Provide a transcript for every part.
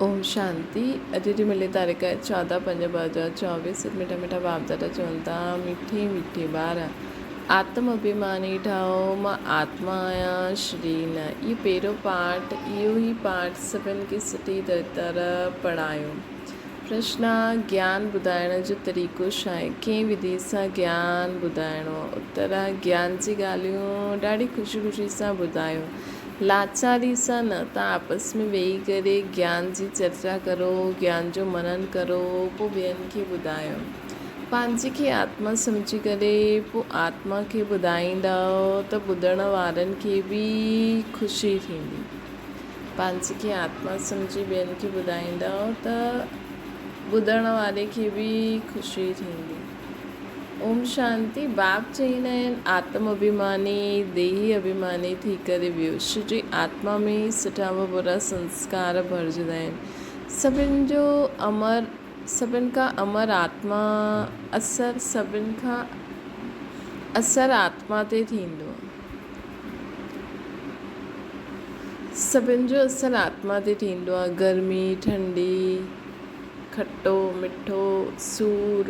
اوم شانتي اڄ جي ملي تاريخ آهي 14/5/2024 سڀ مٺا مٺا باپ دادا چون ٿا مٺي مٺي ٻار آتم اڀيماني ٺاهو مان آتما آهيان شرير نه اهو پهريون پارٽ اهو ئي پارٽ سڀن کي سٺي طرح پڙهايو پرشن گيان ٻڌائڻ جو طريقو ڇا آهي ڪنهن وڌي سان گيان ٻڌائڻو آهي اتر گيان جي ڳالهيون ڏاڍي خوشي خوشي سان ٻڌايو لاچاري سان نه، تان آپس ۾ ويهي ڪري گيان جي چرچا ڪرو، گيان جو منن ڪرو، پوء ٻين کي ٻڌايو. پنهنجي کي آتما سمجهي ڪري پوء آتما کي ٻڌائيندؤ ته ٻڌڻ وارن کي به خوشي ٿيندي. پنهنجي کي آتما سمجهي ٻين کي ٻڌائيندؤ ته ٻڌڻ واري کي به خوشي ٿيندي. اوم شانتي باپ چئيندا آهن آتم اڀيماني ديهي اڀيماني ٿي ڪري ويو ڇو جي آتما ۾ ئي سٺا و برا سنسڪار ڀرجندا آهن سڀن جو امر سڀن کان امر آتما اثر سڀن کان اثر آتما تي ٿيندو آهي سڀن جو اثر آتما تي ٿيندو آهي گرمي ٺنڊي کٽو، مٺو، سور،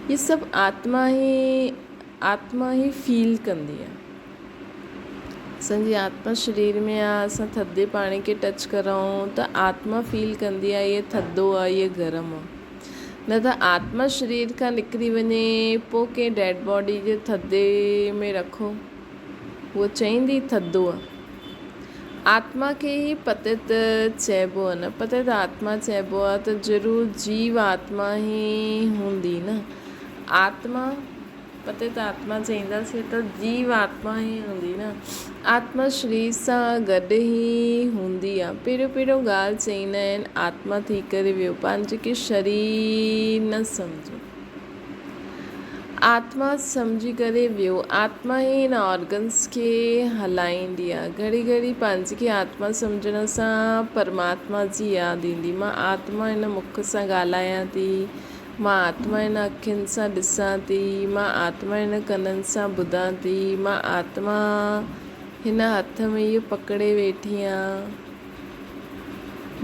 هي سڀ آتما ئي آتما ئي فيل ڪندي آ. اسان جي آتما شرير ۾ آ، اسان ٿڌي پاڻي کي ٽچ ڪرون ته آتما فيل ڪندي آ هي ٿڌو آ هي گرم آ. نه ته آتما شرير کان نڪري وڃي پوء ڪنهن ڊيڊ باڊي جي ٿڌي ۾ رکو هوء چئيندي ٿڌو آ. آتما کي ئي پتت چئبو آ نه پتت آتما چئبو آ ته ضرور جيو آتما ئي هوندي نه آتما پتت آتما چئينداسين ته جيو آتما ئي هوندي نه آتما شرير سان گڏ ئي هوندي آ پهريون پهريون ڳالهه چئيندا آهن آتما ٿي ڪري ويو پنهنجي کي شرير نه سمجهو. آتما سمجهي ڪري ويو. آتما ئي هن آرگنس کي هلائيندي آ. گهڙي گهڙي پنهنجي کي آتما سمجهڻ سان پرماتما جي ياد ايندي. مان آتما هن مک سان ڳالهايان ٿي. مان آتما هن اکين سان ڏسان ٿي. مان آتما هن ڪنن سان ٻڌان ٿي. مان آتما هن هٿ ۾ اهو پڪڙي ويٺي آن.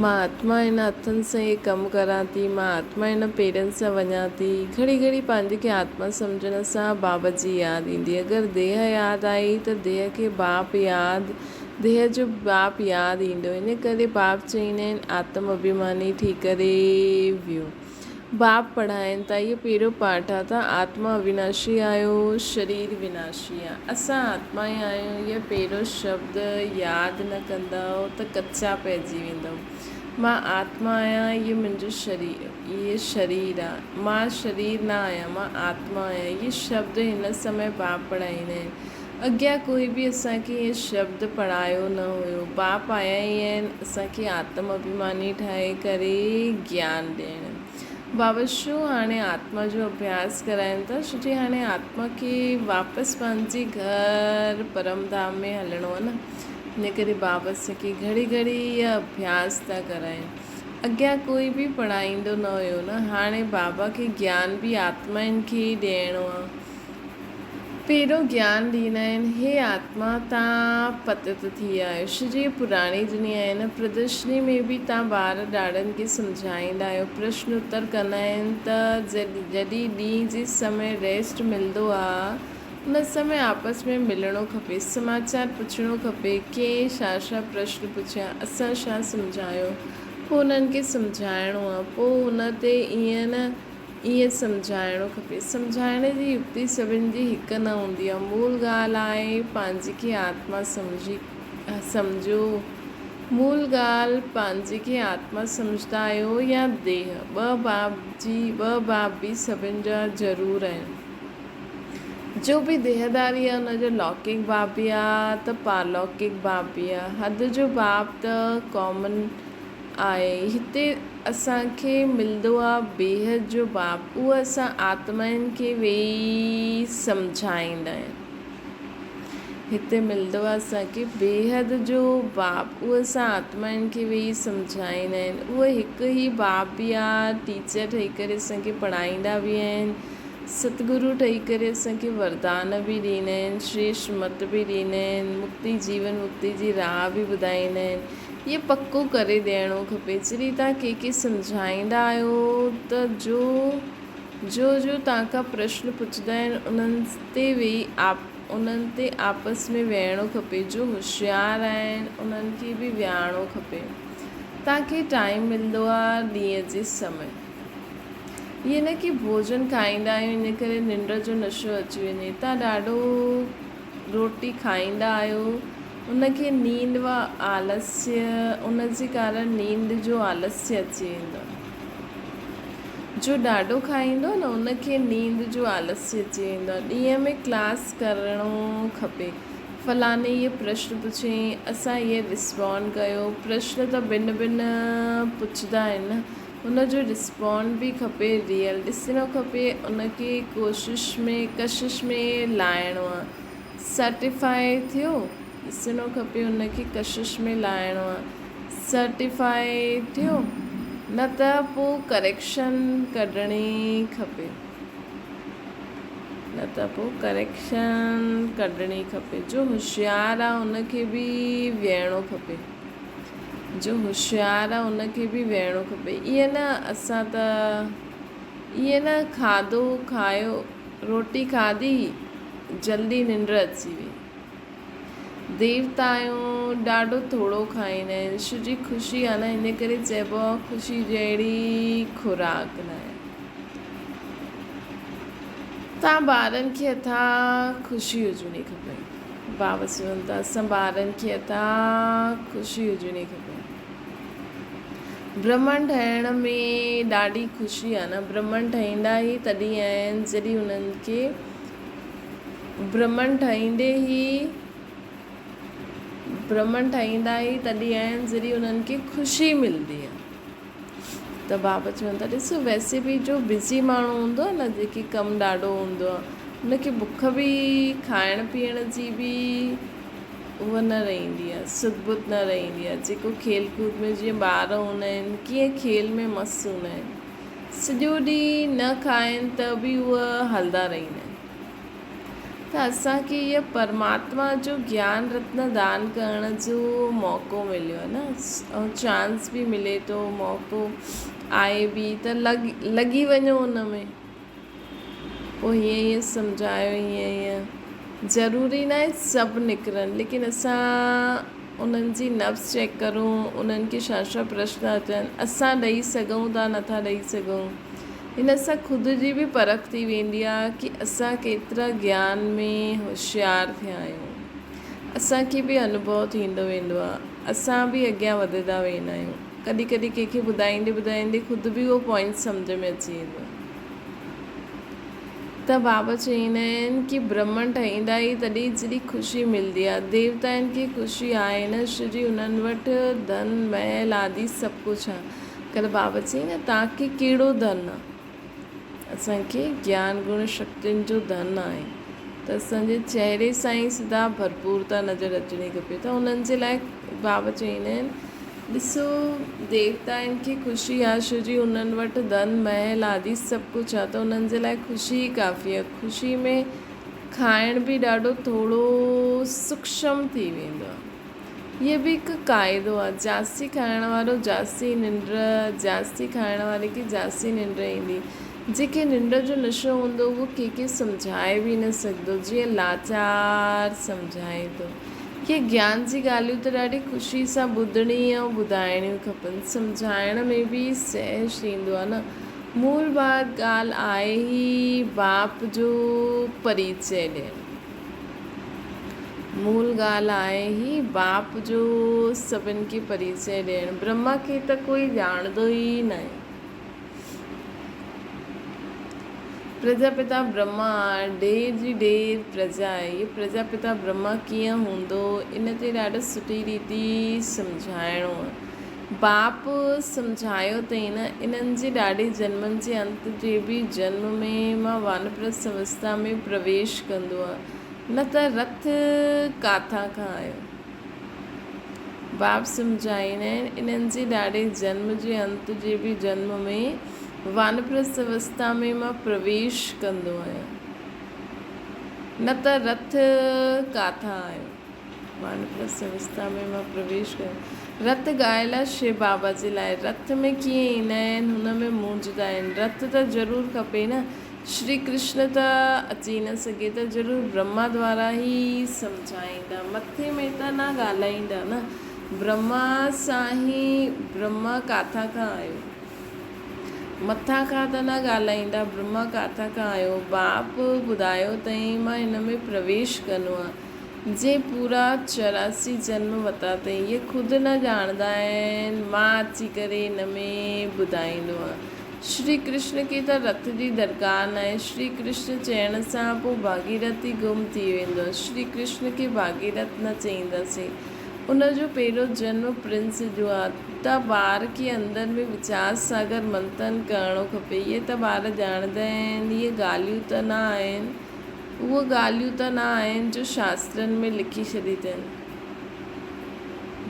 مان آتما هن هٿن سان هي ڪم ڪران ٿي، مان آتما هن پيرن سان وڃان ٿي. گهڙي گهڙي پنهنجي کي آتما سمجهڻ سان بابا جي ياد ايندي. اگر ديهه ياد آئي ته ديهه کي باپ ياد، ديهه جو باپ ياد ايندو. ان ڪري باپ چئيندا آهن آتم اڀيماني ٿي ڪري ويو. باپ پڙهائين ٿا، اهو پهريون پاٺ آهي ته آتما اويناشي آهيو، شرير وناشي آهي. اسان آتما ئي آهيون، اهو پهريون شبد ياد نه ڪندؤ ته ڪچا پئجي ويندؤ. مان آتما آهيان، اهو منهنجو شرير، اهي شرير آهي. مان شرير نه آهيان، مان آتما آهيان. اهي شبد هن سمي باپ پڙهائيندا آهن. اڳيان ڪوئي به اسان کي اهي شبد پڙهايو نه هيو. باپ آيا ئي آهن اسان کي آتم اڀيماني ٺاهي ڪري گيان ڏيڻ. بابا ڇو هاڻي آتما جو اڀياس ڪرائين ٿا؟ ڇو جي هاڻي آتما کي واپس پنهنجي گهر پرم ڌام ۾ هلڻو آهي نه، ان ڪري بابا اسان کي گهڙي گهڙي اها اڀياس ٿا ڪرائين. اڳيان ڪوئي به پڙهائيندو نه هيو نه، هاڻي بابا کي گيان به آتمائن کي ئي ڏيڻو آهي. پهريون گيان ڏيندا آهن، هي آتما تان پتت ٿي آهيو. شري پراڻي دنيا آهي نه، پردرشني ۾ به تان ٻار ڏاڏن کي سمجهائيندا آهيو، پرشن اتر ڪندا آهن ته جڏهن ڏينهن جي سمي ريسٽ ملندو آ، ان سمي آپس ۾ ملڻو کپي، سماچار پڇڻو کپي، ڪنهن ڇا ڇا پرشن پڇيا، اسان ڇا سمجهايو، پوء انهن کي سمجهائڻو آ، پوء ان تي ائين نه ائين سمجهائڻو کپي. سمجهائڻ جي يڪتي سڀن جي هڪ نه هوندي آهي. مول ڳالهه آهي پنهنجي کي آتما سمجهي سمجهو. مول ڳالهه پنهنجي کي آتما سمجهندا آهيو يا ديهه. ٻه باب جي ٻه باب به سڀن جا ضرور آهن. جو به ديهداري آهي ان جو لوڪڪ باب به آهي ته پارلوڪڪ باب به آهي. حد جو باب ته ڪامن آهي. هتي اسان کي ملندو آ بيحد جو باپ، اهو اسان آتمائن کي ويهي سمجهائيندا آهن. هتي ملندو آ اسان کي بيحد جو باپ، اهو اسان آتمائن کي ويهي سمجهائيندا آهن. اهو هڪ ئي باپ به آ، ٽيچر ٺهي ڪري اسان کي پڙهائيندا به آهن، ستگرو ٺهي ڪري اسان کي وردان به ڏيندا آهن، شريشٽ مت به ڏيندا آهن، مڪتي جيون مڪتي جي راهه به ٻڌائيندا آهن. اهي پڪو ڪري ڏيڻو کپي. جڏهن توهان ڪنهن کي سمجهائيندا آهيو ته جو جو جو توهان کان پرشن پڇندا آهن انهن تي ويهي انهن تي آپس ۾ ويهڻو کپي. جو هوشيار آهن انهن کي به ويهارڻو کپي. توهان کي ٽائيم ملندو آهي ڏينهن جي سمي. ائين نه ڪي ڀوڄن کائيندا آهيون ان ڪري ننڊ جو نشو اچي وڃي. توهان ڏاڍو روٽي کائيندا آهيو ان کي نينڊ و آلسيه ان جي ڪارڻ نينڊ جو آلسيه اچي ويندو آهي. جو ڏاڍو کائيندو نه ان کي نينڊ جو آلسيه اچي ويندو آهي. ڏينهن ۾ ڪلاس ڪرڻو کپي. فلاڻي اهي پرشن پڇيائين اسان اهي رسپانڊ ڪيو. پرشن ته ڀن ڀن پڇندا آهن نه ان جو رسپانڊ به کپي ريئل ڏسڻو کپي ان کي ڪوشش ۾ ڪشش ۾ لاهڻو آ سرٽيفائي ٿيو ڏسڻو کپي ان کي ڪشش ۾ لاهڻو آ سرٽيفائي ٿيو نه ته پو ڪريڪشن ڪڍڻي کپي نه ته پو ڪريڪشن ڪڍڻي کپي جو هوشيار آ ان کي به ويهڻو کپي. جو هوشيار آ ان کي به ويهڻو کپي ائين نه اسان ته ائين نه کاڌو کايو روٽي کاڌي جلدي ننڊ اچي وئي ديوتا آهيون ڏاڍو ٿورو کائيندا آهن شو جي خوشي آ نه ان ڪري چئبو آ خوشي جهڙي خوراڪ ناهي تان ٻارن کي اٿا خوشي هجڻي کپي. بابا چون ٿا اسان ٻارن کي عطا خوشي هجڻي کپي. برهمڻ ٺهڻ ۾ ڏاڍي خوشي آهي نه برهمڻ ٺهيندا ئي تڏهن آهن جڏهن انهن کي برهمڻ ٺهيندي ئي برهمڻ ٺهيندا ئي تڏهن آهن جڏهن انهن کي خوشي ملندي آهي. ته بابا چون ٿا ڏس ويسي به جو بزي ماڻهو هوندو آهي نه جيڪي ڪم ڏاڍو هوندو آهي ان کي بک به کائڻ پيئڻ جي به اها نه رهندي آهي سڌ ٻڌ نه رهندي آهي جيڪو کيل ڪود ۾ جيئن ٻار هوندا آهن ڪيئن کيل ۾ مست هوندا آهن سڄو ڏينهن نه کائن ته به اهي هلندا رهندا آهن. ته اسان کي هيء پرماتما جو گيان رتن دان ڪرڻ جو موقعو مليو آهي نه ۽ چانس به ملي ٿو موقعو آهي به ته لڳ لڳي وڃو ان ۾ پوء هيئن هيئن سمجهايو هيئن هيئن ضروري ناهي سڀ نڪرن ليڪن اسان انهن جي نبض چيڪ ڪرون انهن کي ڇا ڇا پرشن اچن اسان ڏئي سگهون ٿا نٿا ڏئي سگهون هن سان خود جي به پرک ٿي ويندي آهي ڪي اسان ڪيترا گيان ۾ هوشيار ٿيا آهيون. اسان کي به انوڀو ٿيندو ويندو آهي. اسان به اڳيان وڌندا ويندا آهيون. ڪڏهن ڪڏهن ڪنهن کي ٻڌائيندي ٻڌائيندي خود به اهو پوائنٽ سمجهه ۾ اچي ويندو آهي. ته بابا چوندا آهن ڪي برهمڻ ٺهيندا ئي تڏهن جڏهن خوشي ملندي آهي. ديوتائن کي خوشي آهي نه ڇو جي انهن وٽ ڌن، محل آدي سڀ ڪجهه آهي. ڪل بابا چيائين نه توهان کي ڪهڙو ڌن آهي؟ اسان کي گيان گڻ شڪتين جو ڌن آهي ته اسان جي چهري سان ئي سدا ڀرپورتا نظر اچڻي کپي ته انهن جي لاء بابا چوندا آهن ڏسو ديوتائن کي خوشي آهي ڇو جي انهن وٽ ڌن محل آدي سڀ ڪجهه آهي ته انهن جي لاء خوشي ئي ڪافي آهي خوشي ۾ کائڻ به ڏاڍو ٿورو سوکشم ٿي ويندو آهي. هيء به هڪ قاعدو آهي، جاسي کائڻ وارو جاسي ننڊ، جاسي کائڻ واري کي جاسي ننڊ ايندي. جنهن کي ننڊ جو نشو هوندو اهو ڪنهن کي سمجهائي به نه سگهندو، جيئن لاچار سمجهائي ٿو. اهي گيان جي ڳالهيون ته ڏاڍي خوشي سان ٻڌڻي ۽ ٻڌائڻيون کپن. سمجهائڻ ۾ به سهج ٿيندو آهي نه. مول بات ڳالهه آهي ئي باپ جو پريچئه ڏيڻ. مول ڳالهه آهي هي باپ جو سڀن کي پريچئه ڏيڻ. برهما کي ته ڪوئي ڄاڻندو ئي ناهي. پرجاپتا برهما ڍير جي ڍير پرجا آهي. هي پرجاپتا برهما ڪيئن هوندو ان تي ڏاڍو سٺي ريتي سمجهائڻو آهي. باپ سمجهايو اٿئي نه انهن جي ڏاڍي جنمن جي انت جي به جنم ۾ مان وانپرسٿ اوستا ۾ پرويش ڪندو آهيان نه ته رٿ ڪاٿان کان آيو. باپ سمجهائيندا آهن انهن جي ڏاڍي جنم جي انت جي به جنم ۾ وانپرسٿ اوستا ۾ مان پرويش ڪندو آهيان نه ته رٿ ڪاٿان آيو. وانپرسٿ اوستا ۾ مان پرويش ڪيو. رت ڳايل آ شو بابا جي لاء. رٿ ۾ ڪيئن ايندا آهن، هن ۾ مونجهندا آهن. رٿ ته ضرور کپي نه. شري ڪرشن ته اچي نه سگهي ته ضرور برهما دوارا ئي سمجهائيندا. مٿي ۾ ته نه ڳالهائيندا نه. برهما سان ئي برهما ڪاٿان کان آيو؟ مٿان کان ته نه ڳالهائيندا، برهما ڪاٿان کان آيو؟ باپ ٻڌايو اٿئي مان هن ۾ پرويش ڪندو آهيان. جنهن پورا 84 جنم ورتا اٿئي، اهي خود نه ڄاڻندا آهن، مان اچي ڪري هن ۾ ٻڌائيندو آهيان. شري ڪرشن کي ته رٿ جي درڪار ناهي. شري ڪرشن چئڻ سان پوء ڀاڳيرٿ ئي گم ٿي ويندو. شري ڪرشن کي ڀاڳيرٿ نه چئينداسين. ان جو پهريون جنم پرنس جو آ ته ٻار کي اندر ۾ ويچار ساگر منٿن ڪرڻو کپي. اهي ته ٻار ڄاڻندا آهن. اهي ڳالهيون ته نه آهن. اهي ڳالهيون ته نه آهن جو شاسترن ۾ لکي ڇڏي اٿن.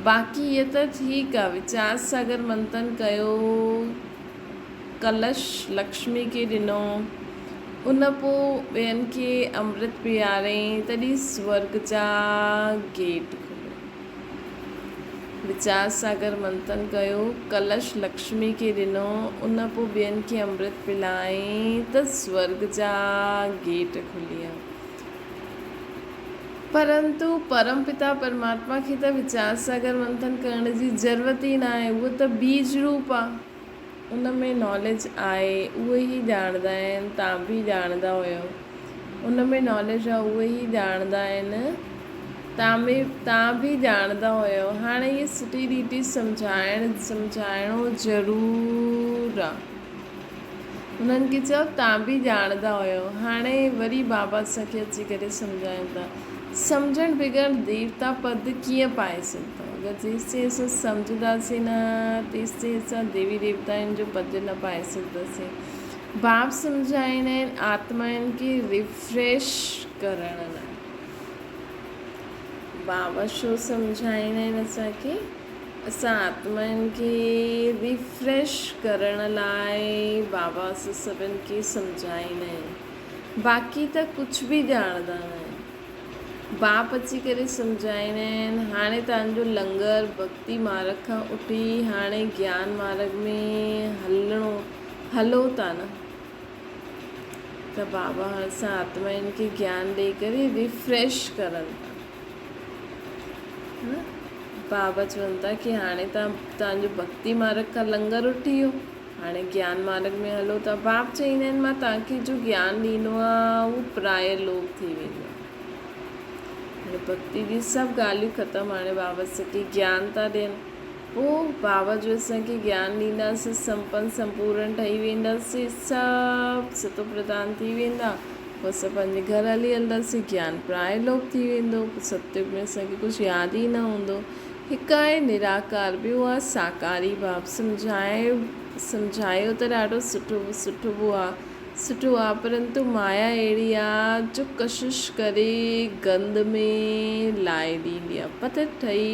باقي هيء ته ٺيڪ آ. ويچار ساگر منٿن ڪيو، ڪلش لڪشمي کي ڏنو، ان پوء ٻين کي امرت پياريائين، تڏهن سورڳ جا گيٽ کليا. ويچار ساگر منٿن ڪيو، ڪلش لڪشمي کي ڏنو، ان پوء ٻين کي امرت پلايائين ته سورڳ جا گيٽ کليا. پرنتو پرم پتا پرماتما کي ته ويچار ساگر منٿن ڪرڻ جي ضرورت ئي ناهي، اهو ته بيج روپ آ، ان ۾ ناليج آهي، اهي ئي ڄاڻندا آهن، توهان به ڄاڻندا هيو، ان ۾ ناليج آ، اهي ئي ڄاڻندا آهن، توهان به توهان به ڄاڻندا هيو، هاڻي هي سٽي ريتي سمجهائڻ سمجهائڻو ضرور آ. انهن کي چيو، توهان به ڄاڻندا هيو. هاڻي وري بابا اسان کي اچي ڪري سمجهائين ٿا. سمجهڻ بغير ديوتا پد ڪيئن پائي سگهندؤ؟ اگر جيستائين اسان سمجهنداسين نه، تيستائين اسان ديوي ديوتائن جو پد نه پائي سگهنداسين. باپ سمجهائيندا آهن آتمائن کي ريفريش ڪرڻ لاء. بابا ڇو سمجهائيندا آهن اسان کي؟ اسان آتمائن کي ريفريش ڪرڻ لاء بابا اسان سڀن کي سمجهائيندا آهن. باقي ته ڪجهه به ڄاڻندا نه آهن. باپ اچي ڪري سمجهائيندا آهن هاڻي توهان جو لنگر ڀڳتي مارگ کان اٺي هاڻي گيان مارگ ۾ هلڻو هلو ٿا نه ته بابا اسان آتمائن کي گيان ڏئي ڪري ريفريش ڪرن ٿا. بابا چون ٿا ڪي هاڻي توهان توهان جو ڀڳتي مارگ کان لنگر اٺي ويو هاڻي گيان مارگ ۾ هلو ٿا. باپ چئيندا آهن مان توهان کي جو گيان ڏيندو آهيان اهو پرائي لوڪ ٿي ويندو آهي. هاڻي ڀڳتي جي سڀ ڳالهيون ختم هاڻي بابا اسان کي گيان ٿا ڏين. پوء بابا جو اسان کي گيان ڏينداسين سمپن سمپورن ٺهي وينداسين سڀ ستو پرڌان ٿي ويندا. پوء اسان پنهنجي گهر هلي هلنداسين، گيان پرائي لوپ ٿي ويندو، پوء ستيگ ۾ اسان کي ڪجهه ياد ئي نه هوندو. هڪ آهي نراڪار، ٻيو آهي ساڪاري باپ. سمجهائي سمجهايو ته ڏاڍو سٺو سٺبو آ، سٺو آ، پرنتو مايا اهڙي آ جو ڪشش ڪري گند ۾ لائي ڏيندي آ، پٿر ٺهي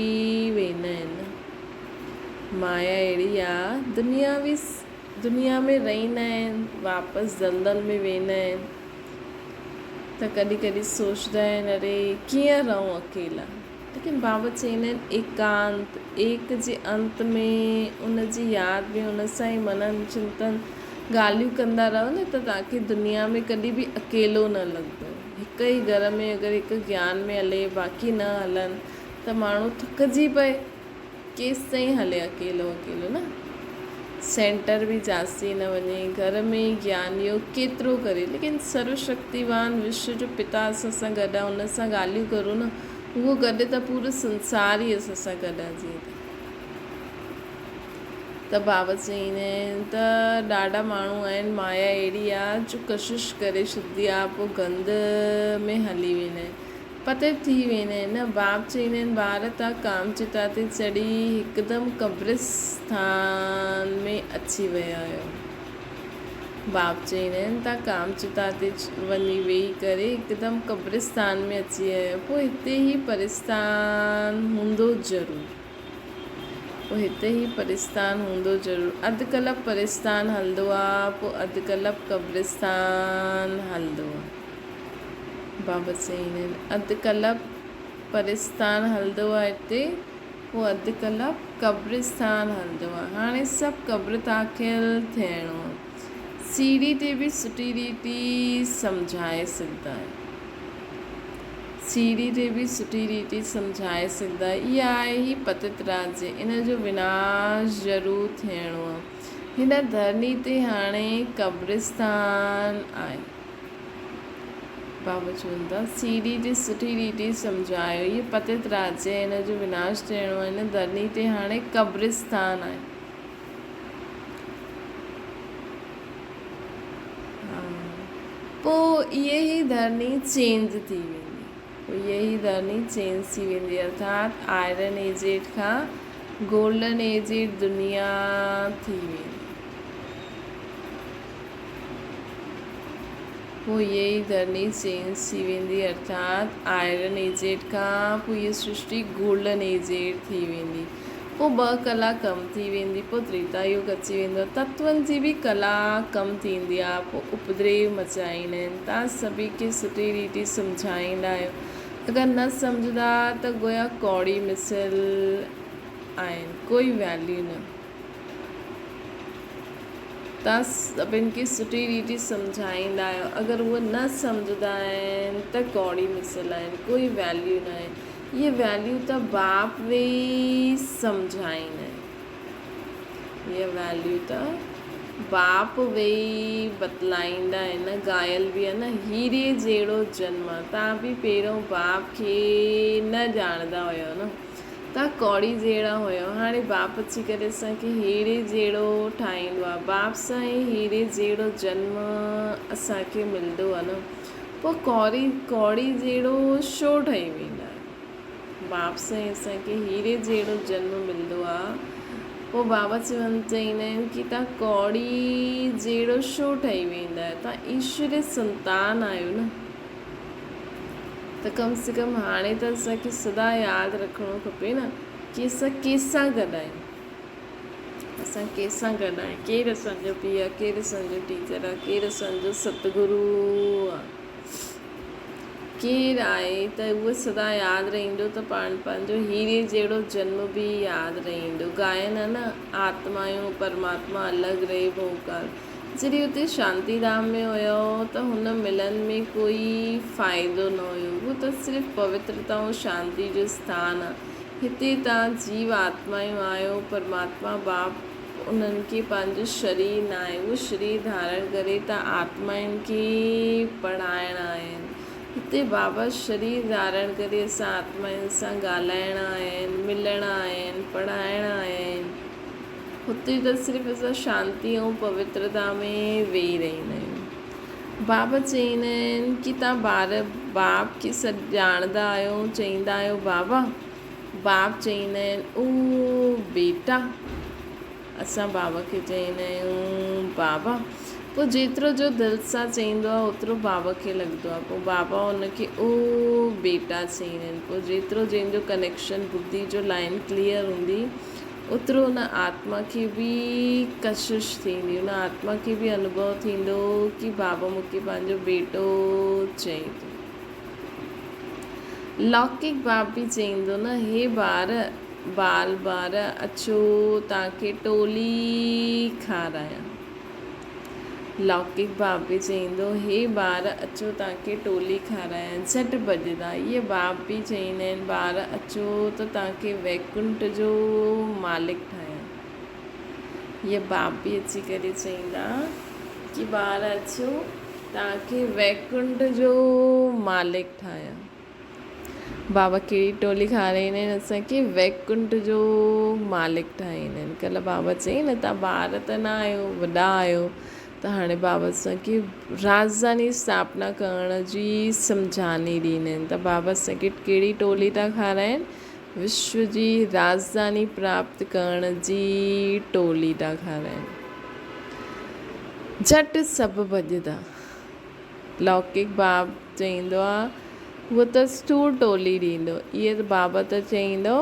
ويندا آهن. مايا اهڙي آ، دنياوي دنيا ۾ رهندا آهن واپس دلدل ۾ ويندا آهن ته ڪڏهن ڪڏهن سوچدا آهن اري ڪيئن رهون اڪيلا ليڪن بابا چئيندا آهن ايڪانت ايڪ جي انت ۾ ان جي ياد ۾ ان سان ئي منن چنتن ڳالهيون ڪندا رهو نه ته توهان کي دنيا ۾ ڪڏهن به اڪيلو نه لڳندو هڪ ئي گهر ۾ اگر هڪ گيان ۾ هلي باقي نه هلن ته ماڻهو ٿڪجي پئي ڪيستائين هلي اڪيلو اڪيلو نه سينٽر به جاستي نه وڃي گهر ۾ ئي گيان يوگ ڪيترو ڪري ليڪن سرو شڪتيوان وشو جو پتا اسان سان گڏ آ ان سان ڳالهيون ڪرون نه اهو گڏ ته پورو سنسار ئي اسان سان گڏ آ جيئن ته ته بابا چئيندا آهن ته ڏاڍا ماڻهو آهن مايا اهڙي آ جو ڪشش ڪري ڇڏندي آ پوء گند ۾ هلي ويندا آهن پتي ٿي ويندا آهن نه. باپ چئيندا آهن، ٻار تان ڪام چتا تي چڙهي هڪدم قبرستان ۾ اچي ويا آهيو. باپ چئيندا آهن، تان ڪام چتا تي وڃي ويهي ڪري هڪدم قبرستان ۾ اچي ويا آهيو. پوء هتي هي پرستان هوندو ضرور. پوء هتي هي پرستان هوندو ضرور. اڌ ڪلپ پرستان هلندو آ، پوء اڌ ڪلپ قبرستان هلندو آ. بابا چئين آهن اڌ ڪلپ پرستان هلندو آهي هتي، پوء اڌ ڪلاڪ قبرستان هلندو آ. هاڻي سڀ قبر داخل ٿيڻو آ. سيڙهي تي به سٺي ريتي سمجهائي سگهندا آهيو. سيڙهي تي به سٺي ريتي سمجهائي سگهندا آهيو. اها آهي هي پتت راجيه. ان جو وناش ضرور ٿيڻو آ. هن ڌرڻي تي هاڻي قبرستان آهي. بابا چون ٿا، سيڙهي تي سٺي ريتي سمجهايو. هيء پتت راجيه آهي، ان جو وناش ٿيڻو آهي. هن ڌرڻي تي هاڻي قبرستان آهي. پوء اهي ئي ڌرڻي چينج ٿي ويندي. پوء اهي ئي ڌرڻي چينج ٿي ويندي ارٿات آئرن ايجيڊ کان گولڊن ايجيڊ دنيا ٿي ويندي. پوء اهي ئي ڌرڻي چينج ٿي ويندي ارٿات آئرن ايجيڊ کان پوء اهي سرشٽي گولڊن ايجيڊ ٿي ويندي. پوء ٻه ڪلا ڪم ٿي ويندي، پوء تريتا يگ اچي ويندو، تتون جي به ڪلا ڪم ٿيندي آ، پوء اپدريو مچائيندا آهن، تان سڀي کي سٺي ريتي سمجهائيندا آهيو، اگر نه سمجهندا ته گويا ڪوڙي مثل آهن، ڪوئي ويليو نه. تان سڀن کي سٺي ريتي سمجهائيندا آهيو، اگر اهي نه سمجهندا آهن ته ڪوڙي مثل آهن، ڪوئي ويليو نه آهي. اهي ويليو ته باپ ويئي سمجهائين. اهي ويليو ته باپ ويئي بتلائيندا آهن. ڳايل به آهي نه، هيري جهڙو جنم آ. توهان به پهريون باپ کي نه ڄاڻندا هيو نه. توهان ڪوڙي جهڙا هيو. هاڻي باپ اچي ڪري اسان کي هيري جهڙو ٺاهيندو آ. باپ سان ئي هيري جهڙو جنم اسان کي ملندو آ نه. پوء ڪوري ڪوڙي جهڙو ڇو ٺهي ويندا آهيو؟ باپ سائين اسان کي هيري جهڙو جنم ملندو آ. پوء بابا چوندا آهن ڪي تان ڪوڙي جهڙو ڇو ٺهي ويندا آهيو؟ تان ايشوري سنتان آهيو نه. ته ڪم سي ڪم هاڻي ته اسان کي سدا ياد رکڻو کپي نه ڪي اسان ڪيسان گڏ آهيون. اسان ڪنهن سان گڏ آهيون، ڪير اسان جو پيء آهي، ڪير اسان جو ٽيچر آهي، ڪير اسان جو ستگرو آهي، ڪير آهي ته اهو سدا ياد رهندو ته پاڻ پنهنجو هيري جهڙو جنم به ياد رهندو. ڳائن ها نه آتمايون پرماتما الڳ رهي ڀوڪال. جڏهن اتي شانتي ڌام ۾ هيو ته هن ملن ۾ ڪوئي فائدو نه هيو. اهو ته صرف پوترتا ۽ شانتي جو اسٿان آهي. هتي توهان جيو آتمايون آهيو، پرماتما باپ انهن کي پنهنجو شرير ناهي، اهو شرير ڌارڻ ڪري توهان آتمائن کي پڙهائڻ آيا آهن. هتي بابا شرير ڌارڻ ڪري اسان آتمائن سان ڳالهائڻ آيا آهن، ملڻ آيا آهن، پڙهائڻ آيا آهن. هتي ته صرف اسان شانتي ۽ پوترتا ۾ ويهي رهندا آهيون. بابا چئيندا آهن ڪي توهان ٻار باپ کي سڏ ڄاڻندا آهيو چئيندا آهيو بابا باپ چئيندا آهن او بيٽا اسان بابا کي چئيندا آهيون بابا پوء جيترو جو دل سان چئيندو آهي اوترو بابا کي لڳندو آهي پوء بابا ان کي او بيٽا چئيندا آهن پوء جيترو جنهن جو ڪنيڪشن ٻڌي جو لائن ڪليئر هوندي اوترو ان آتما کي به ڪشش ٿيندي، ان آتما کي به انوڀو ٿيندو ڪي بابا مون کي پنهنجو بيٽو چئي ٿو. لوڪڪ باپ به چئيندو نه، هي ٻار، بال ٻار، اچو توهان کي ٽولي کارايان. لوڪڪ باپ به چئيندو، هي ٻار، اچو توهان کي ٽولي کارايان. جهٽ ڀڄندا. اهي باپ به چئيندا آهن، ٻار، اچو ته توهان کي ويڪنٺ جو مالڪ ٺاهيان. اهي باپ به اچي ڪري چئيندا ڪي ٻار اچو توهان کي ويڪنٺ جو مالڪ ٺاهيان. بابا ڪهڙي ٽولي کارائيندا آهن اسان کي ويڪنٺ جو مالڪ ٺاهيندا آهن ڪلهه بابا چئي نه تان ٻار ته نه آهيو وڏا آهيو ته هاڻي بابا اسان کي راجڌاني اسٿاپنا ڪرڻ جي سمجهاني ڏيندا آهن ته بابا اسان کي ڪهڙي ٽولي ٿا کارائين وشو جي راجڌاني پراپت ڪرڻ جي ٽولي ٿا کارائين جهٽ سڀ ڀڄندا لوڪڪ باب چئيندو آ، هو ته سور ٽولي ڏيندو. اهي ته بابا ته چئيندو،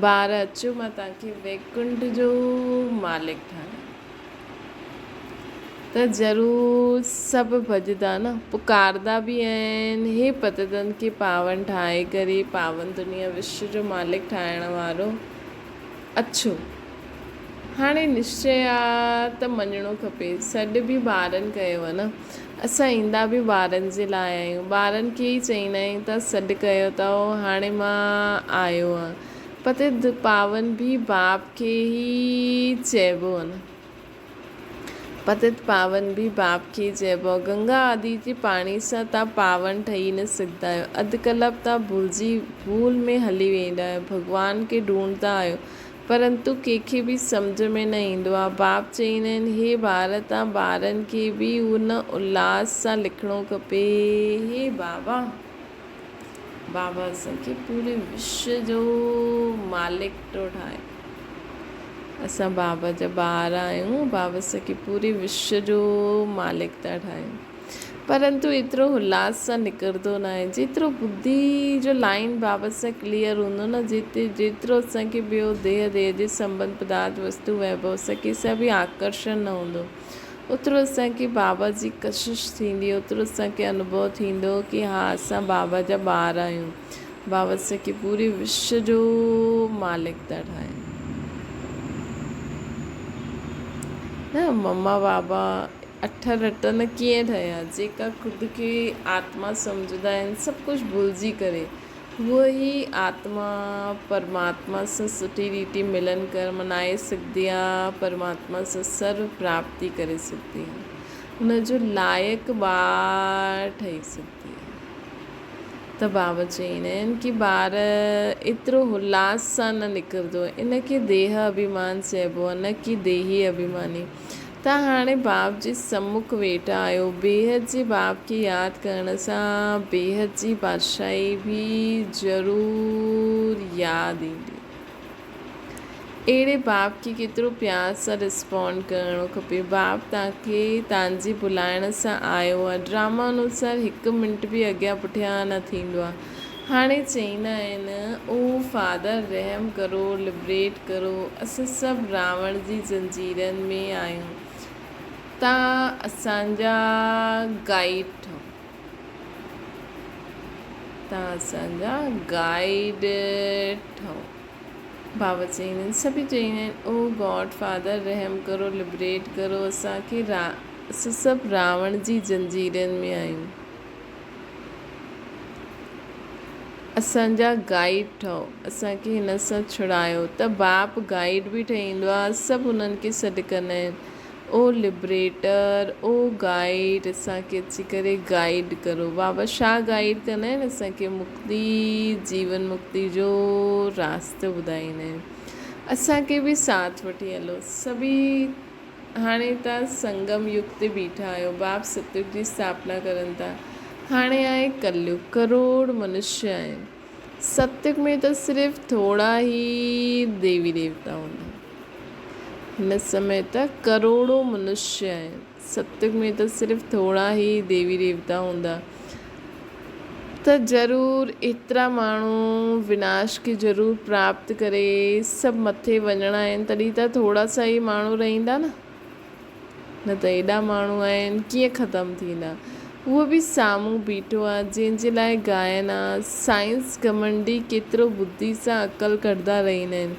ٻار اچو مان توهان کي ويڪنٺ جو مالڪ ٺاهيان. ته ضرور سڀ ڀڄندا نه، پڪارندا به آهن، هي پتتن کي پاون ٺاهي ڪري پاون دنيا وشو جو مالڪ ٺاهڻ وارو. اڇو. هاڻي نشچي آ ته مڃڻو کپي. سڏ به ٻارن ڪيو آ نه. اسان ايندا به ٻارن جي لاء آهيون. ٻارن کي ئي چئيندا آهيون ته سڏ ڪيو اٿئو هاڻي مان آيو آهيان. پتيت پاون به باپ کي ئي چئبو آ نه. پتت پاون به باپ کي چئبو آهي. گنگا آدي جي پاڻي سان تان پاون ٺهي نه سگهندا آهيو. اڌ ڪلپ تان ڀلجي ڀول ۾ هلي ويندا آهيو. ڀڳوان کي ڍونڍدا آهيو. پرنتو ڪنهن کي به سمجهه ۾ نه ايندو آهي. باپ چئيندا آهن، هي ٻار تان ٻارن کي به ان الاس سان لکڻو کپي. هي بابا! بابا اسان کي پوري وشو جو مالڪ ٿو ٺاهي. اسان بابا جا ٻار آهيون، بابا اسان کي پوري وشو جو مالڪ ٿا ٺاهين. پرنتو ايترو الهاس سان نڪرندو ناهي، جيترو ٻڌي جو لائين بابا سان ڪليئر هوندو نه، جيتي جيترو اسان کي ٻيو ديهه ديهه جي سنٻنڌ پدارٿ وستو ويڀو سان ڪنهن سان به آڪرشڻ نه هوندو، اوترو اسان کي بابا جي ڪشش ٿيندي، اوترو اسان کي انوڀو ٿيندو ڪي ها اسان بابا جا ٻار آهيون، بابا اسان کي پوري وشو جو مالڪ ٿا ٺاهين. نه مما بابا اٺ رٽن ڪيئن ٺهيا، جيڪا خود کي آتما سمجهندا آهن سڀ ڪجهه ڀلجي ڪري هوء ئي آتما پرماتما سان سٺي ريتي ملن ڪر منائي سگهندي آ، پرماتما سان سرو پراپتي ڪري سگهندي آ، ان جو لائق ٻار ٺهي سگهندي آ. ته بابا چئيندا آهن ڪي ٻار ايترو هلاس سان نه نڪرندو، ان کي ديهه اڀيمان چئبو آ نه ڪي ديهي اڀيماني. ته هاڻي باپ جي سمک ويٺا آهيو. بيحد جي باپ کي ياد ڪرڻ سان بيحد جي بادشاهي به ضرور ياد ايندي. اهڙي باپ کي ڪيترو پيار سان رسپانڊ ڪرڻو کپي. باپ توهان کي توهان جي بلائڻ سان آيو آهي. ڊراما انوسار هڪ منٽ به اڳيان پٺيان نه ٿيندو آهي. هاڻي چئيندا آهن، او فادر رحم ڪرو، لبريٽ ڪرو، اسان سڀ راوڻ جي زنجيرن ۾ آهيون، تان اسان جا گائيڊ ٺهو، تان اسان جا گائيڊ ٺهو. بابا چئيندا آهن، سڀئي چئيندا آهن، او گاڊ فادر رحم ڪرو، لبريٽ ڪرو اسان کي، اسان سڀ راوڻ جي زنجيرن ۾ آهيون. اسان جا گائيڊ ٺهو، اسان کي هن سان ڇڙايو ته باپ گائيڊ به ٺهي ايندو آهي، سڀ انهن کي سڏ ڪندا آهن، او لبريٽر، او گائيڊ، اسان کي اچي ڪري گائيڊ ڪرو. بابا ڇا گائيڊ ڪندا آهن؟ اسان کي مڪتي، جيون مڪتي جو راستو ٻڌائيندا آهن. اسان کي به ساٿ وٺي هلو. سڀئي هاڻي توهان سنگم يگ تي بيٺا آهيو. باپ ستيگ جي اسٿاپنا ڪرن ٿا. هاڻي آهي ڪليگ. ڪروڙ منشيه آهن. ستيگ ۾ ته صرف ٿورا ئي ديوي ديوتا هوندا. هن سمي ته ڪروڙون منشيه آهن. ستيگ ۾ ته صرف ٿورا ئي ديوي ديوتا هوندا. ته ضرور ايترا ماڻهو وناش کي ضرور پراپت ڪري سڀ مٿي وڃڻا آهن تڏهن ته ٿورا سا ئي ماڻهو رهندا نه نه ته ايڏا ماڻهو آهن ڪيئن ختم ٿيندا اهو به سامهون بيٺو آهي جنهن جي لاء ڳائن ها سائنس گهمنڊي ڪيترو ٻڌي سان عقل ڪڍندا رهندا آهن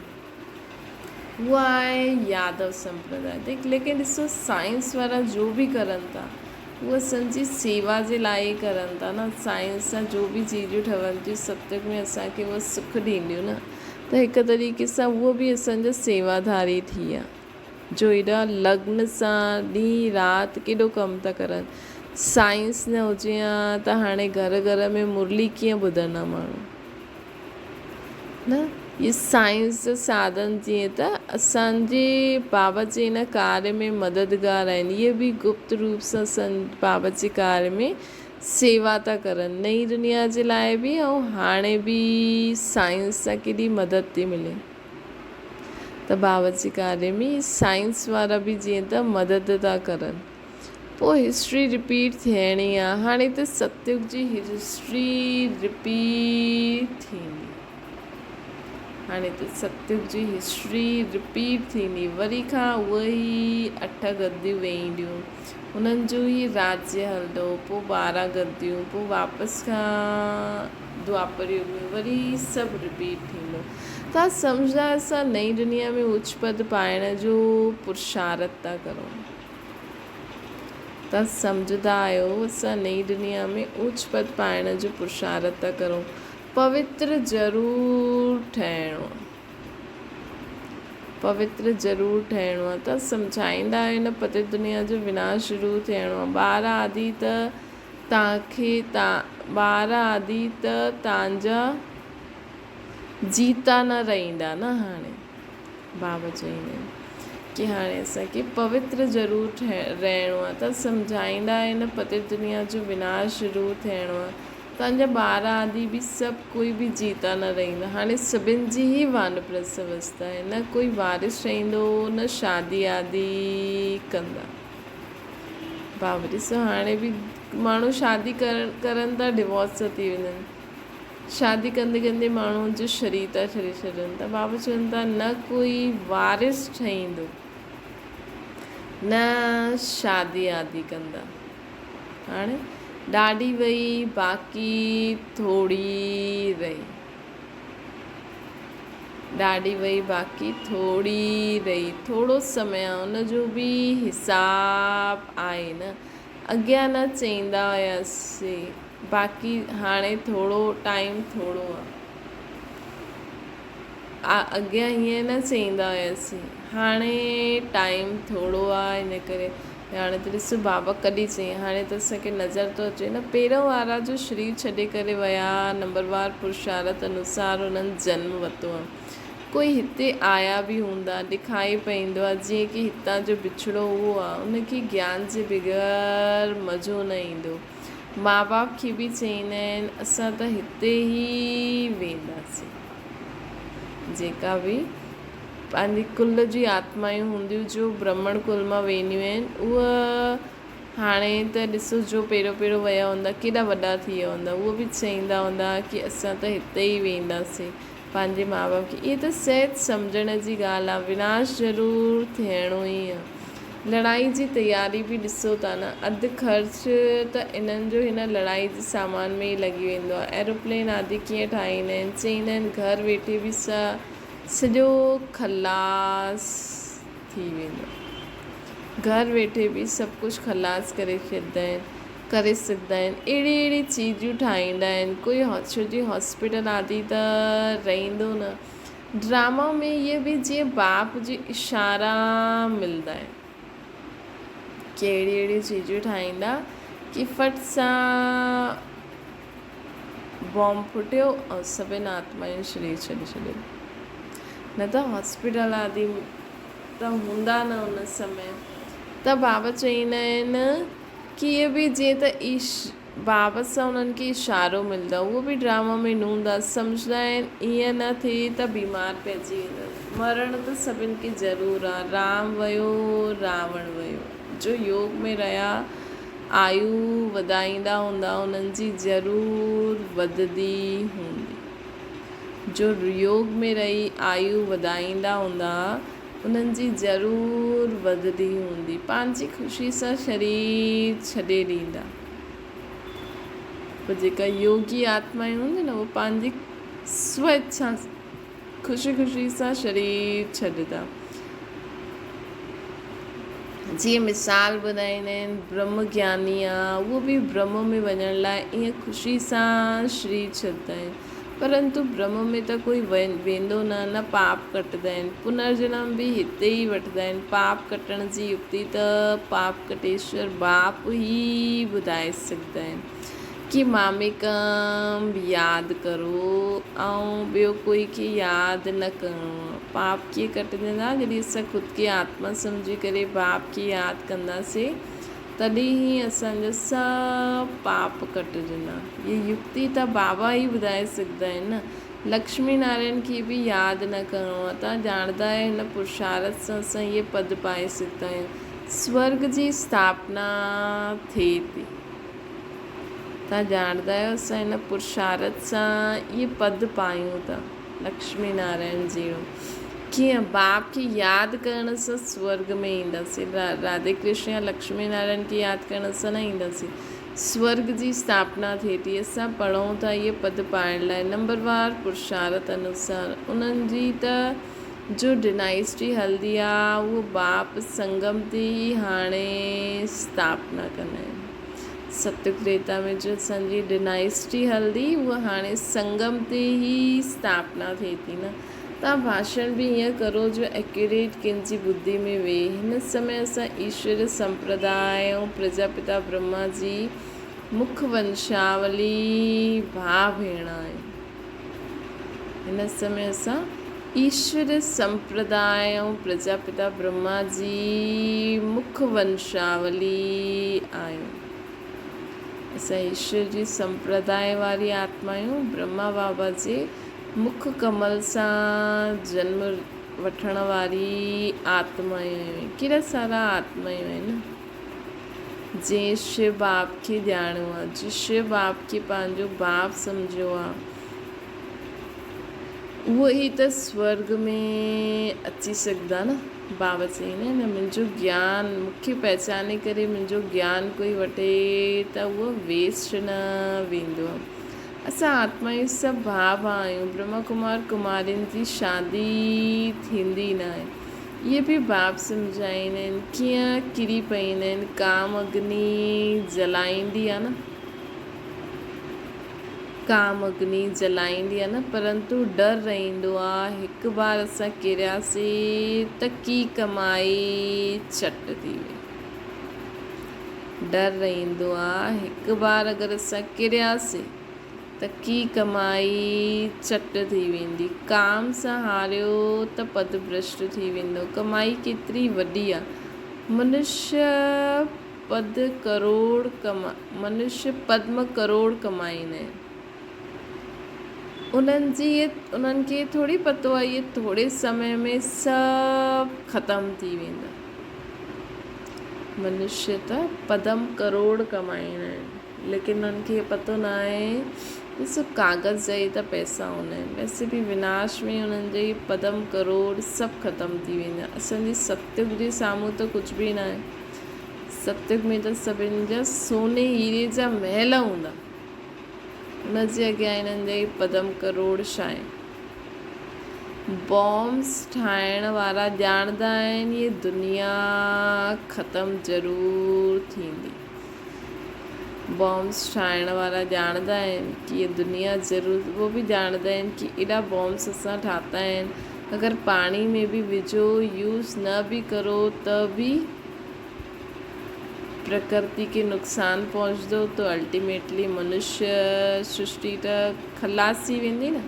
اهو آهي يادو سمپرداء ليڪن ڏسو سائنس وارا جو به ڪرن ٿا هو اسان جي سيوا جي لاء ئي ڪرن ٿا نه. سائنس سان جو به چيزون ٺهن ٿيون ستيگ ۾ اسان کي اهي سک ڏينديون نه ته هڪ طريقي سان اهو به اسان جا سيواڌاري ٿي ويا جو ايڏا لگن سان ڏينهن رات ڪيڏو ڪم ٿا ڪرن. سائنس نه هجي ها ته هاڻي گهر گهر ۾ مرلي ڪيئن ٻڌن ها ماڻهو. نه اهي سائنس جا ساڌن جيئن ته اسان جي بابا جي ان ڪاريه ۾ مددگار آهن اهي به گپت روپ سان اسان بابا جي ڪاريه ۾ سيوا ٿا ڪرن نئين دنيا جي لاء به ۽ هاڻي به سائنس سان ڪيڏي مدد ٿي ملي ته بابا جي ڪاريه ۾ سائنس وارا به جيئن ته مدد ٿا ڪرن. پوء هسٽري رپيٽ ٿيڻي آ. هاڻي ته ستيگ جي هسٽري رپيٽ ٿيندي. هاڻي ته ستيگ جي هسٽري رپيٽ ٿيندي. وري کان اهي ئي اٺ گديون ويهنديون. انهن جو ئي راجيه هلندو. پوء 12 گديون. پوء واپس کان دوآپر يگ ۾ وري سڀ رپيٽ ٿيندو. توهان سمجهندا آهيو اسان نئين دنيا ۾ اوچ پد پائڻ جو پرشارٿ ٿا ڪرون. توهان سمجهندا آهيو اسان نئين دنيا ۾ اوچ پد پائڻ جو پرشارٿ ٿا ڪرون. پوتر ضرور ٺهڻو آهي. پوتر ضرور ٺهڻو آهي. توهان سمجهائيندا آهيو نه پتيت دنيا جو وناش شروع ٿيڻو آهي. ٻار آدي ته توهان کي ٻار آدي ته توهان جا جيتا نه رهندا نه هاڻي بابا چئيندا آهن ڪي هاڻي اسان کي پوتر ضرور رهڻو آهي ته سمجهائيندا آهن پتيت دنيا جو وناش ضرور ٿيڻو آهي توهان جا ٻار آدي به سڀ ڪوئي به جيتا نه رهندا هاڻي سڀن جي ئي وانپرست اوستا آهي نه ڪوئي وارث رهندو نه شادي آدي ڪندا بابا ڏسو هاڻي به ماڻهو شادي ڪرڻ ڪرن ٿا ڊوورس ٿا ٿي وڃن شادي ڪندي ڪندي ماڻهو جو شرير ٿا ڇڏي ڇڏن ته بابا چون ٿا نه ڪوئي وارث ٺهيندو نه شادي آدي ڪندا هاڻي ڏاڍي وئي باقي ٿوري رهي ڏاڍي وئي باقي ٿوري رهي ٿورو سمي آ ان جو به حساب آهي نه اڳيان نه چئيندا هياسي باقي هاڻي ٿورو ٽائيم ٿورو آ اڳيان هيئن نه چئيندا هياسي هاڻي ٽائيم ٿورو آ ان ڪري هاڻي ته ڏس بابا ڪڏهن چئي هاڻي ته اسان کي نظر ٿو اچي نه پهريون وارا جو شرير ڇڏي ڪري ويا نمبروار پرشارت انوسار انهن جنم ورتو آ ڪوئي هتي آيا به هوندا، ڏکائي پئيندو آ، جيئن ڪي هتان جو بڇڙو اهو آ، ان کي گيان جي بغير مزو نه ايندو. ماء باپ کي به چئيندا آهن، اسان ته هتي ئي وينداسين. جيڪا به پنهنجي ڪل جي آتمائون هونديون جو برهمڻ ڪل مان وينديون آهن، اهي هاڻي ته ڏسو جو پهريون پهريون ويا هوندا ڪيڏا وڏا ٿي ويا هوندا اهو به چئيندا هوندا ڪي اسان ته هتي ئي وينداسين پنهنجي ماء باپ کي اهي ته صحت سمجهڻ جي ڳالهه آ وناش ضرور ٿيڻو ئي آ لڙائي جي تياري به ڏسو ٿا نه اڌ خرچ ته انهن جو هن لڙائي جي سامان ۾ ئي لڳي ويندو آ ايروپلين آدي ڪيئن ٺاهيندا آهن چئيندا آهن گهر ويٺي به سڄو خلاص ٿي ويندو. گهر ويٺي به سڀ ڪجهه خلاص ڪري ڇڏيندا آهن ڪري سگهندا آهن اهڙي اهڙي چيزون ٺاهيندا آهن ڪوئي ڇو جي هاسپيٽل آدي ته رهندو نه ڊراما ۾ اهي به جيئن باپ جي اشارا ملندا آهن ڪي اهڙي اهڙي چيزون ٺاهيندا ڪي فٽ سان بام ڦٽيو ۽ سڀن آتمائن شرير ڇڏي ڇڏيو نه ته هاسپيٽل آدي ته هوندا نه ان سمي ته بابا چئيندا آهن ڪي اهي به جيئن ته ايش بابا سان انهن کي اشارو ملندو آهي اهو به ڊراما ۾ نه هوندا سمجهندا آهن ائين نه ٿئي ته بيمار پئجي ويندس مرڻ ته سڀن کي ضرور آهي رام ويو راوڻ ويو جو يوگ ۾ رهيا آيو وڌائيندا هوندا انهن جي ضرور وڌندي هوندي. جو يوگ ۾ رهي آيو وڌائيندا هوندا انهن جي ضرور وڌندي هوندي. پنهنجي خوشي سان شرير ڇڏي ڏيندا. پوء جيڪا يوگي آتمائون هونديون نه اهي پنهنجي سو اڇا خوشي خوشي سان شرير ڇڏندا. جيئن مثال ٻڌائيندا آهن برهم گياني آ اهو به برهم ۾ وڃڻ لاء ائين خوشي سان شرير ڇڏندا آهن پرنتو برهم ۾ ته ڪوئي ويندو نه نه پاپ ڪٽندا آهن پنرجنم به هتي ئي وٺندا آهن پاپ ڪٽڻ جي يڪتي ته پاپ ڪٽيشور باپ ئي ٻڌائي سگهندا آهن. ڪي ماميڪم ياد ڪرو ۽ ٻيو ڪوئي کي ياد نه ڪرڻو آ. پاپ ڪيئن ڪٽجندا؟ جڏهن اسان خود کي آتما سمجهي ڪري باپ کي ياد ڪنداسين تڏهن ئي اسان جا سڀ پاپ ڪٽجندا. هيء يڪتي ته بابا ئي ٻڌائي سگهندا آهن نه. لڪشمي نارائڻ کي به ياد نه ڪرڻو آ. توهان ڄاڻندا آهيو هن پرشارٿ سان اسان هيء پد پائي سگهندا آهيون. سورڳ جي اسٿاپنا ٿئي ٿي. توهان ڄاڻندا آهيو اسان هن پرشارٿ سان اهي پد پايون ٿا لڪشمي نارائڻ جهڙو ڪيئن باپ کي ياد ڪرڻ سان سورڳ ۾ اينداسين راڌي ڪرشن يا لڪشمي نارائڻ کي ياد ڪرڻ سان نه اينداسين سورڳ جي اسٿاپنا ٿئي ٿي. اسان پڙهون ٿا اهي پد پائڻ لاء نمبروار پرشارٿ انوسار انهن جي ته جو ڊنائسٽي هلندي آ اهو باپ سنگم تي ئي هاڻي اسٿاپنا ڪندا آهن. ستيگ تريتا ۾ جو اسان جي ڊنائسٽي هلندي اها هاڻي سنگم تي ئي اسٿاپنا ٿئي ٿي نه. توهان ڀاشڻ به ائين ڪرو جو ايڪيوريٽ ڪن جي ٻڌي ۾ ويهي. هن سمي اسان ايشوريه سمپرداء ۽ پرجاپتا برهما جي مک ونشاولي ڀاء ڀيڻ آهيون. هن سمي اسان ايشوريه سمپرداء ۽ پرجاپتا برهما جي مک ونشاولي آهيون. اسان ايشور جي سمپرداء واري آتما آهيون. برهما بابا جي مک ڪمل سان جنم وٺڻ واري آتمائون آهيون. ڪيڏا سارا آتمائون آهن جنهن شو باپ کي ڄاڻيو آهي، جنهن شو باپ کي پنهنجو باپ سمجهيو آهي، اهو ئي ته سورڳ ۾ اچي سگهندا نه. بابا چئين نه منهنجو گيان مون کي پهچاني ڪري منهنجو گيان ڪوئي وٺي ته اهو ويسٽ نه ويندو. اسان آتمائون سڀ ڀاء ڀاء آهيون. برهما ڪمار ڪمارين جي شادي ٿيندي ناهي. اهي به باپ سمجهائيندا آهن. ڪيئن ڪري پئيندا آهن. ڪام اگني جلائيندي آهي نه. ڪام اگني جلائيندي آهي نه. پرنتو ڊر رهندو آهي. هڪ بار اسان ڪرياسين ته ڪي ڪمائي چٽ ٿي وئي. ڊر رهندو آ هڪ بار اگر اسان ڪرياسين ته ڪي ڪمائي چٽ ٿي ويندي. ڪام سان هاريو ته پد ڀرشٽ ٿي ويندو. ڪمائي ڪيتري وڏي آ. منشي پد ڪروڙ ڪما منشي پدم ڪروڙ ڪمائيندا آهن. انهن جي انهن کي ٿوري پتو آ اهي ٿوري سمي ۾ سڀ ختم ٿي ويندا. منشي ته پدم ڪروڙ ڪمائيندا آهن ليڪن انهن کي پتو نه آهي ته سڀ ڪاغذ جا ئي ته پئسا هوندا آهن. ويسي به وناش ۾ انهن جا اهي پدم ڪروڙ سڀ ختم ٿي ويندا. اسان جي ستيگ جي سامهون ته ڪجهه به نه آهي. ستيگ ۾ ته سڀن جا سوني هيري جا محل هوندا. ان جي اڳيان انهن جا ئي پدم ڪروڙ شاهين بامس ٺاهڻ وارا ڄاڻندا آهن هيء دنيا ختم ضرور ٿيندي. بامس ٺاهڻ وارا ڄاڻندا آهن ڪي هيء دنيا ضرور اهو به ڄاڻندا آهن ڪي ايڏا بامس اسان ٺاتا آهن اگر پاڻي ۾ به وجهو يوز نه به ڪرو ته به پرڪرتي کي نقصان پهچندو ته الٽيميٽلي منشيه سرشٽي ته خلاص ٿي ويندي نه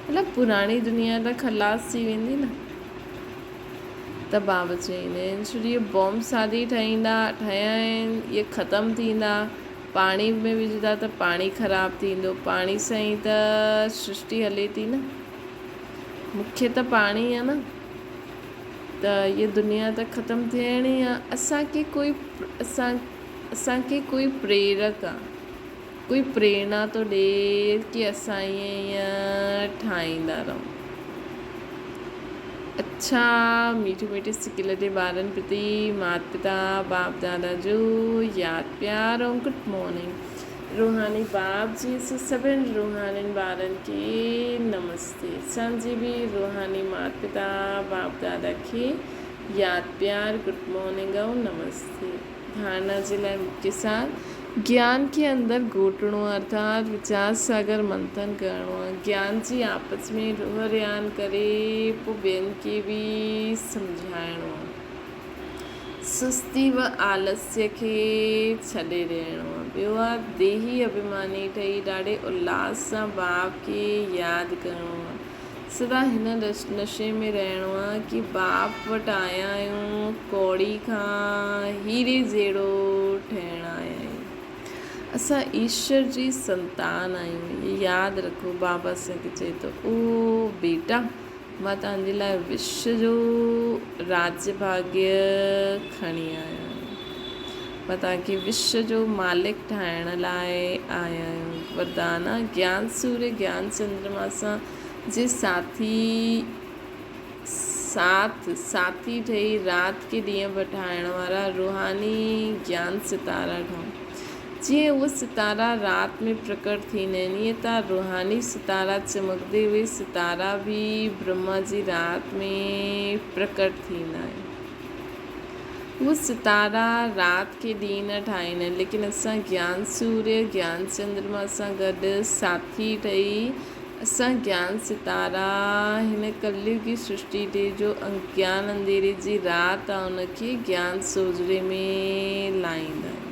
مطلب پراڻي دنيا ته خلاص ٿي ويندي نه ته بابا چئيندا آهن ڇو جو اهي بومب سادي ٺهيندا ٺهيا آهن اهي ختم ٿيندا پاڻي ۾ وجهندا ته پاڻي خراب ٿيندو پاڻي سان ئي ته سرشٽي هلي ٿي نه مکيه ته پاڻي آهي نه ته هيء دنيا ته ختم ٿيڻي آ. اسان کي ڪوئي اسان اسان کي ڪوئي پريرڪ آ، ڪوئي پريرنا ٿو ڏي ڪي اسان ائين ائين ٺاهيندا رهون. اڇا ميٺي ميٺي سڪيلڌي ٻارن پرتي مات پتا باپ دادا جو ياد پيار ۽ گڊ مارننگ. روحاني باپ جي اسان سڀن روحانين ٻارن کي نمستي. اسان جي به روحاني مات پتا باپ دادا کي ياد پيار گڊ مارننگ ۽ نمستي. ڌارڻا جي لاء مکيه سار گيان کي اندر گهوٽڻو ارٿات ويچار ساگر منٿن ڪرڻو آهي. گيان جي آپس ۾ روح ريان ڪري پوء ٻين کي به سمجهائڻو آهي. سستي و آلسيه کي ڇڏي ڏيڻو آ. ٻيو آ ديهي اڀيماني ٺهي ڏاڍي الهاس سان باپ کي ياد ڪرڻو آ. سدا هن نشي ۾ رهڻو آ ڪي باپ وٽ آيا آهيون ڪوڙي کان هيري جهڙو ٺهڻ آيا آهيون. اسان ايشور جي سنتان آهيون. هي ياد رکو بابا اسان کي چئي ٿو او بيٽا! مان توهان جي لاء وشو جو راجيه ڀاڳيه کڻي آيو آهيان. مان توهان کي وشو جو مالڪ ٺاهڻ لاء آيو آهيان. وردان، گيان سوريه گيان چندرما سان جي ساٿي ساٿ ساٿي ٺهي رات کي ڏينهن ٺاهڻ وارا روحاني گيان ستارا ٺهو. جيئن اهي ستارا رات ۾ پرڪٽ ٿيندا آهن، ائين تان روحاني ستارا چمڪندي اهي ستارا به برهما جي رات ۾ پرڪٽ ٿيندا آهن. اهي ستارا رات کي ڏينهن نه ٺاهيندا آهن، ليڪن اسان گيان سوريه، گيان چندرما سان گڏ ساٿي ٺهي اسان گيان ستارا هن ڪليوگي سرشٽي تي جو اگيان انڌيري جي رات آهي ان کي گيان سوجهري ۾ لائيندا آهيون.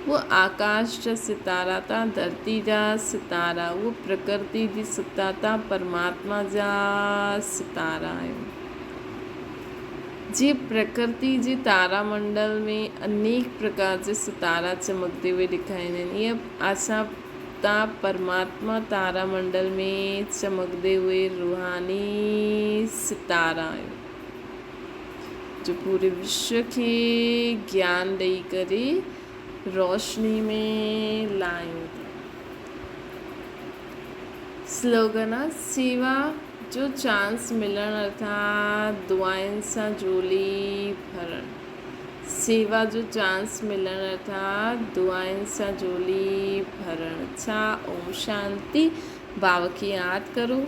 اهي آڪاش جا ستارا تان ڌرتي جا ستارا، اهي پرڪرتي جي ستا تان پرماتما جا ستارا آهيون. جيئن پرڪرتي جي تارا منڊل ۾ انيڪ پرڪار جا ستارا چمڪندي هوئي ڏکائيندا آهن، ايئن اسان تان پرماتما تارا منڊل ۾ چمڪندي هوئي روحاني ستارا آهيون. جو پوري وشو کي گيان ڏئي ڪري روشني ۾ لايون ٿا. سلوگن آ سيوا جو چانس ملڻ ارٿات دعائن سان جهولي ڀرڻ. سيوا جو چانس ملڻ ارٿات دعائن سان جهولي ڀرڻ. ڇا اوم شانتي. ڀاء کي ياد ڪرو.